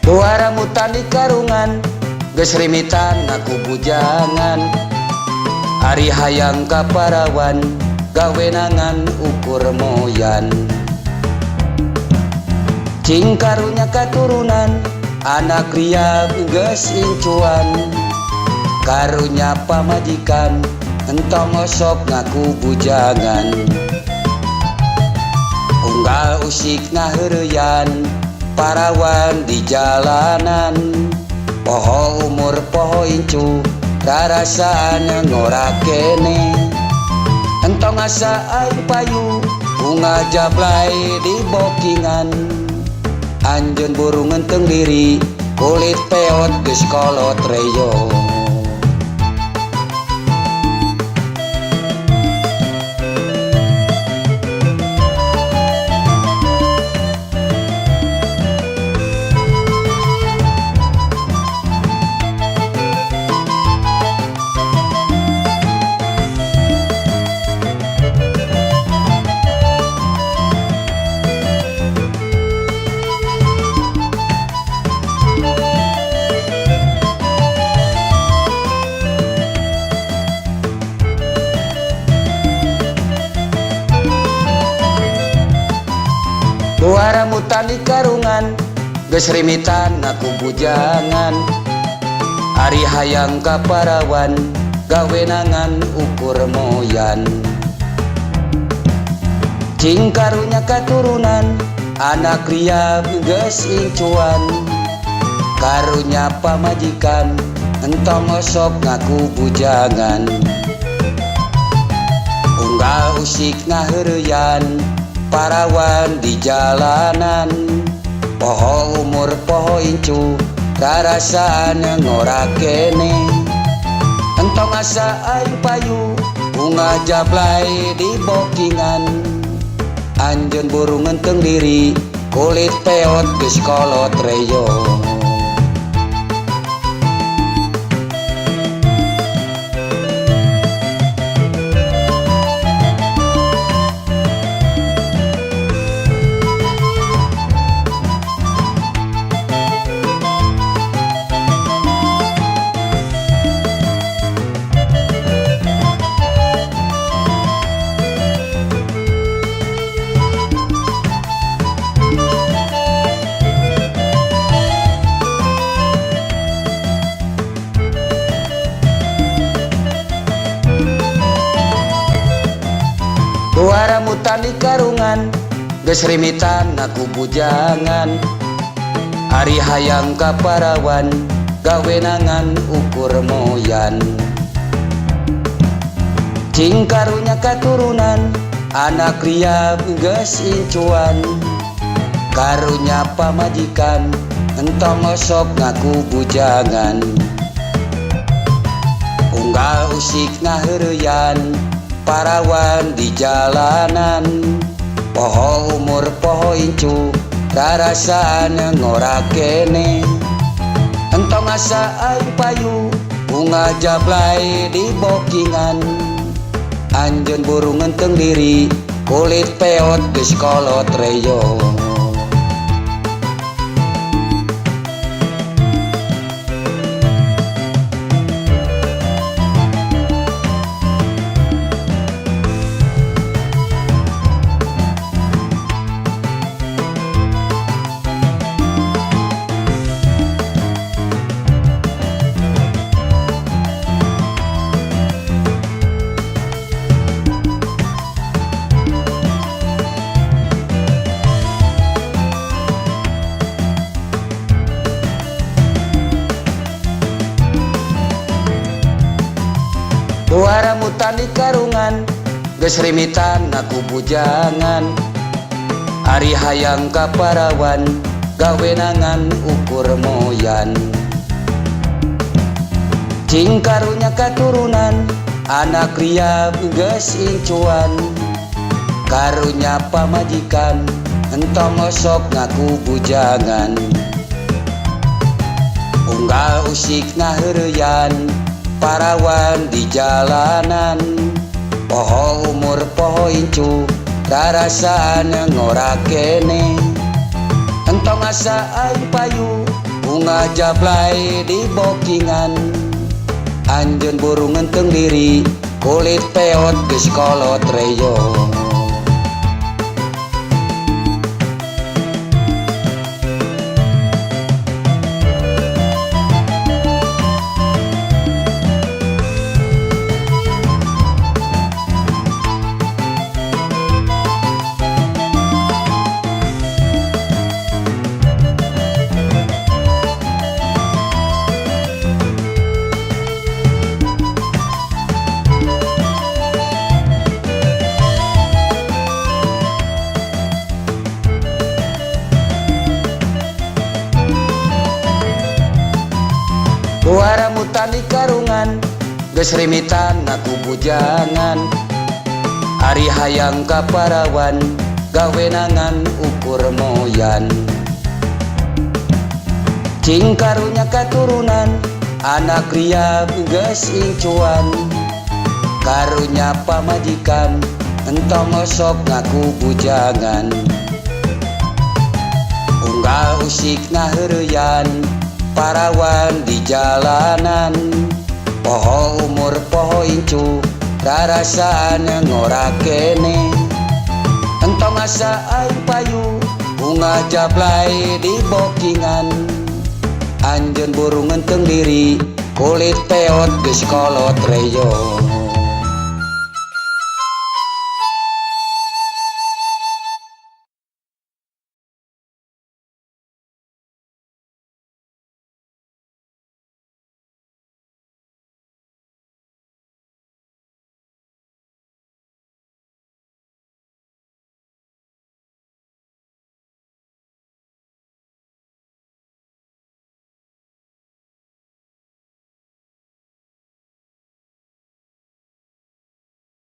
Buara mutan di karungan geus rimitan ngaku bujangan. Ari hayang ka parawan gawenangan ukur moyan. Cing karunya katurunan anak ria geus incuan. Karunya pamajikan entong osok ngaku bujangan. Unggal usik ngaheureyan parawan di jalanan. Poho umur poho incu rarasaan ngora kene. Entong asa aing payu bunga jablay di bokingan. Anjeun burung ngenteng diri kulit peot geus kolot reyo. Buara mutan di karungan geus rimitan ngaku bujangan. Ari hayang ka parawan gawenangan ukur moyan. Cing karunya katurunan anak ria geus incuan. Karunya pamajikan entong osok ngaku bujangan. Unggal usik ngaheureyan parawan di jalanan. Poho umur poho incu rarasaan ngora kene. Entong asa aing payu bunga jablay di bokingan. Anjeun burung ngenteng diri kulit peot geus kolot reyo. Buara mutan di karungan geus rimitan ngaku bujangan. Ari hayang ka parawan gawenangan ukur moyan. Cing karunya katurunan anak ria geus incuan. Karunya pamajikan entong osok ngaku bujangan. Unggal usik ngaheureyan parawan di jalanan. Poho umur poho incu rarasaan ngora kene. Entong asa aing payu bunga jablay di bokingan. Anjeun burung ngenteng diri kulit peot geus kolot reyo. Buara mutan di karungan geus rimitan ngaku bujangan. Ari hayang ka parawan gawenangan ukur moyan. Cing karunya katurunan anak ria geus incuan. Karunya pamajikan entong osok ngaku bujangan. Unggal usik ngaheureyan parawan di jalanan. Poho umur poho incu rarasaan ngora kene. Entong asa aing payu Bunga jablay di bokingan. Anjeun buru ngenteng diri, kulit peot geus kolot reyo. Waramutan di karungan, geus rimitan ngaku bujangan. Ari hayang ka parawan, gawenangan ukur moyan. Cing karunya katurunan, anak riap geus incuan. Karunya pamajikan, entong osok ngaku bujangan. Unggal usik ngaheureuyan, parawan di jalanan. Poho umur poho incu, rarasaan ngora kene. Entong asa aing payu, bunga jablay di bokingan. Anjeun buru ngenteng diri, kulit peot geus kolot reyo.